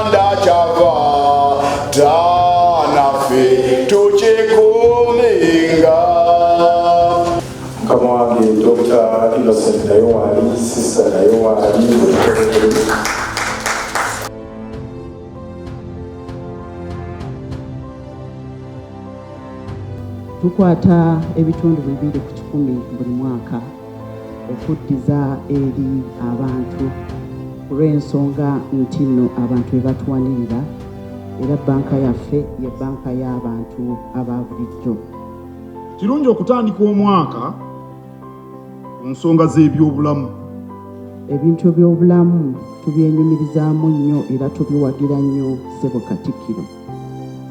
Buganda kyava dda, naffe tukikuumenga. Mukama wange Dr. Innocent naye waali, Sister naye waali. Tukwata 2% buli mwaka okuddiza eri abantu, olw'ensonga nti nno abantu be batuwanirira, era bbanka yaffe ye bbanka y'abantu aba bulijjo. Kirungi okutandika omwaka ku nsonga z'ebyobulamu. Ebintu by'obulamu tubyenyumirizaamu nnyo era tubiwagira nnyo, ssebo Katikkiro.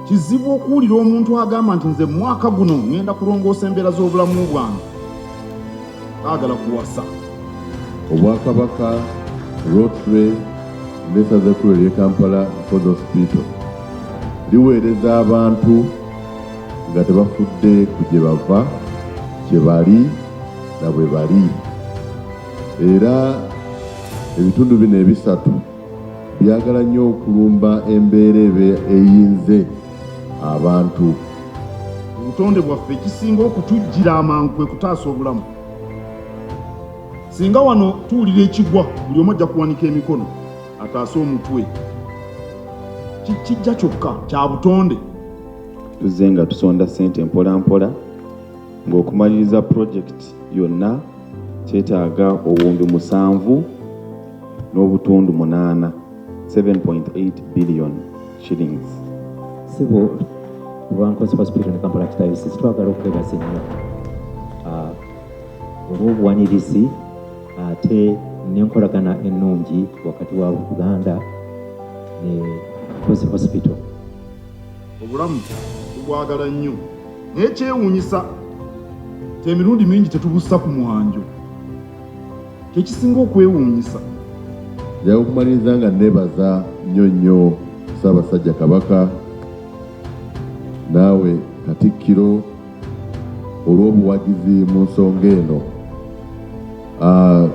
Kizibu okuwulira omuntu agamba nti, "Nze mu mwaka guno ŋŋenda kulongoosa embeera z'obulamu bwange, baagala kuwasa." Obwakabaka, Rotary n'essaza ekkulu ery'e Kampala Nkozi Hospital liweereza abantu nga tebafudde ku gye bava, kye bali na bwe bali, era ebitundu bino ebisatu byagala nnyo okulumba embeera ebe eyinze abantu. Obutonde bwaffe, ekisinga okutujjira amangu kwe kutaasa obulamu. Singa wano tuwulira ekigwa, buli omu ajja kuwanika emikono ataase omutwe. Kijja kyokka kya butonde. Tuzze nga tusonda ssente mpola mpola, ng'okumaliriza pulojekiti yonna kyetaaga 7.8 buwumbi, 7.8 billion shillings. Ssebo, oba Nkozi Hospital ne Kampala Archdiocese twagala okwebaza ennyo olw'obuwanirizi ate n'enkolagana ennungi wakati wa Buganda ne Nkozi Hospital. Obulamu tubwagala nnyo, naye kyewuunyisa ti emirundi mingi tetubussa ku mwanjo, kyekisinga okwewuunyisa. Njagala okumaliriza nga neebaza nnyo nnyo Ssaabasajja Kabaka, naawe Katikkiro, olw'obuwagizi mu nsonga eno.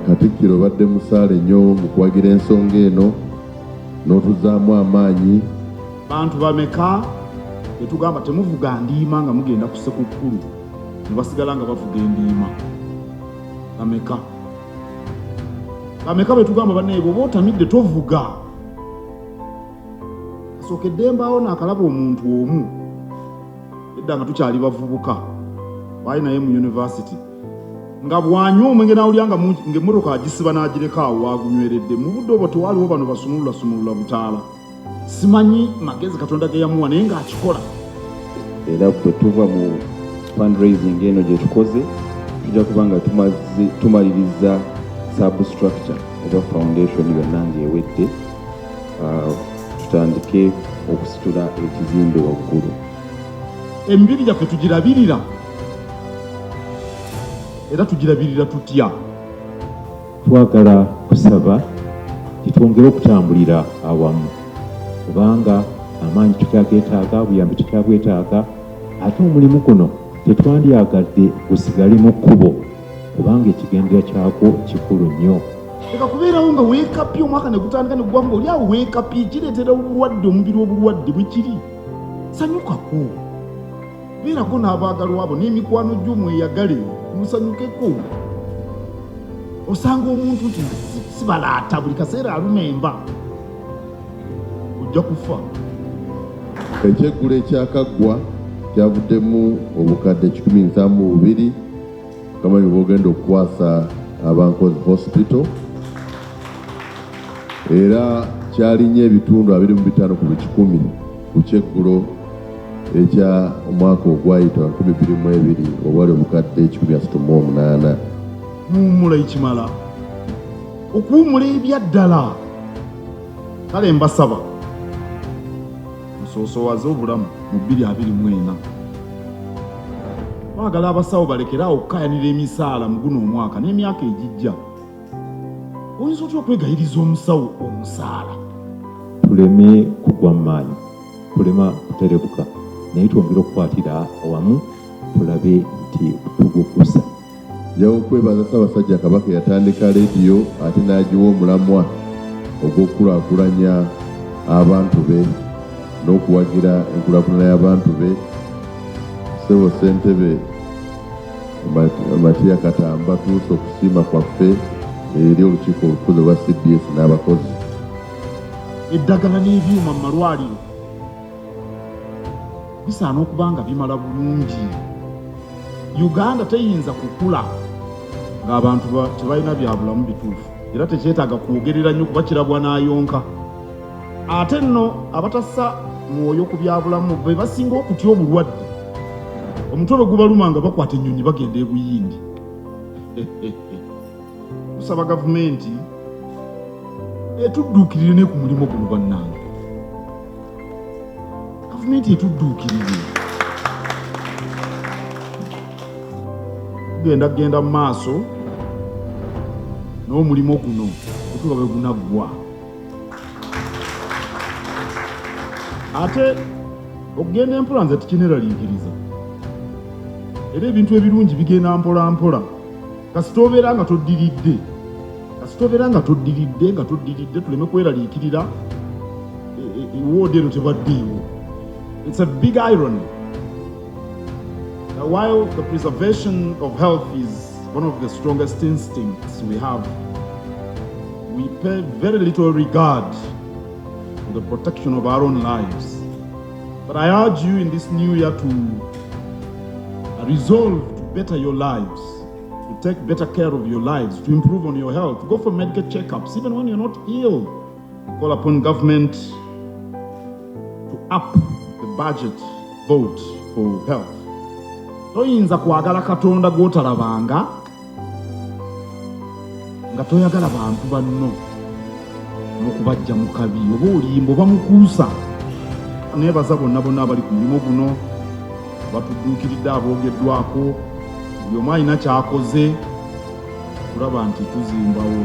Katikkiro, obadde musaale nnyo mu kuwagira ensonga eno n'otuzaamu amaanyi. Bantu bameka betugamba, "Temuvuga ndiima nga mugenda ku Sekukkulu," ne basigala nga bavuga endiima? Bameka, bameka betugamba, "Bannaye, bw'oba otamidde tovuga"? Kasookedde mbaawo naakalaba omuntu omu edda nga tukyali bavubuka, baali naye mu university, nga bw'anywa omwenge n'awulira nga mungi, ng'emmotoka agisiba n'agireka awo waagunyweredde. Mu budde obwo tewaaliwo bano basumulula sumulula butaala. Simanyi magezi Katonda ge yamuwa, naye ng'akikola. Era bwe tuva mu fundraising eno gye tukoze, tujja kuba nga tumaliriza substructure oba foundation yonna ng'ewedde, tutandike okusitula ekizimbe waggulu. Emibiri gyaffe tugirabirira, era tugirabirira tutya? Twagala kusaba titwongere okutambulira awamu, kubanga amaanyi tukyageetaaga, obuyambi tukyabwetaaga, ate omulimu guno tetwandyagadde gusigale mu kkubo, kubanga ekigendera kyakwo kikulu nnyo. Leka kubeerawo nga weekapye, omwaka ne gutandika ne gugwa nga oli awo weekapye. Kireetera obulwadde, omubiri obulwadde bwe kiri. Sanyukako, beerako n'abaagalwa abo n'emikwano gyo, mweyagale, musanyukeko. Osanga omuntu nti sibalaata, buli kaseera aluma emba, ojja kufa. Ekyeggulo ekyakaggwa kyavuddemu obukadde 172, kamanyi bwogenda okukwasa aba Nkozi Hospital, era kyalinnya 25% ku kyeggulo ekya omwaka ogwayita 2022, obwali obukadde 138. Muwummula ekimala, okuwummula ebyaddala. Kale mbasaba musoosowaze obulamu mu 2024. Baagala abasawo balekere awo okukayanira emisaala mu guno omwaka n'emyaka egijja. Oyinza otya okwegayiriza omusawo omusaala? Tuleme kugwa mu maanyi, tulema kuterebuka, naye twongere okukwatira awamu tulabe nti tugukusa. Njaga okwebaza Ssaabasajja Kabaka eyatandika leediyo ate n'agiwa omulamwa ogw'okukulaakulanya. abantu be n'okuwagira enkulaakulana y'abantu be. Ssebo Ssentebe Matiya Katamba, tuuse okusiima kwaffe eri olukiiko olufuzi olwa CDS n'abakozi. Eddagala n'ebyuma mu malwaliro bisaana okuba nga bimala bulungi. Uganda teyinza kukula ng'abantu tebalina bya bulamu bituufu, era tekyetaaga kwogerera nnyo kuba kirabwa n'ayonka. Ate nno abatassa mwoyo ku bya bulamu be basinga okutya obulwadde. Omutwe bwe gubaluma nga bakwata ennyonyi bagenda e Buyindi. Tusaba gavumenti etudduukirire ne ku mulimu guno bannange. Gavumenti etudduukirire. Tugenda kugenda mu maaso n'omulimu guno okutuuka bwe gunaggwa. Ate okugenda empola nze tekineeraliikiriza, era ebintu ebirungi bigenda mpola mpola. Kasita obeera nga toddiridde, kasita obeera nga toddiridde, nga toddiridde, tuleme kweraliikirira woodi eno tebaddeewo. It's a big irony that while the preservation of health is one of the strongest instincts we have, we pay very little regard to the protection of our own lives. But I urge you in this new year to resolve to better your lives, to take better care of your lives, to improve on your health. Go for medical checkups, even when you're not ill. Call upon government to up the budget vote for health. Toyinza kwagala Katonda gw'otalabanga nga toyagala bantu banno n'okubajja mu kabi, oba olimba oba mukuusa. Neebaza bonna bonna abali ku mulimu guno, abatudduukiridde, aboogeddwako, buli omu alina ky'akoze kulaba nti tuzimbawo.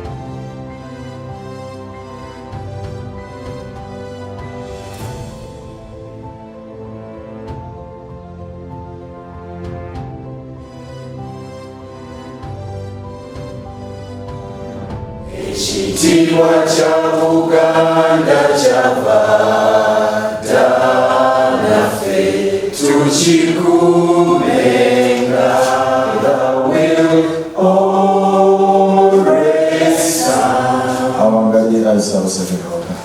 Ekitiibwa kya Buganda kyava dda naffe tukikuumenga. Will always Awangali ayi Ssaabasajja Kabaka.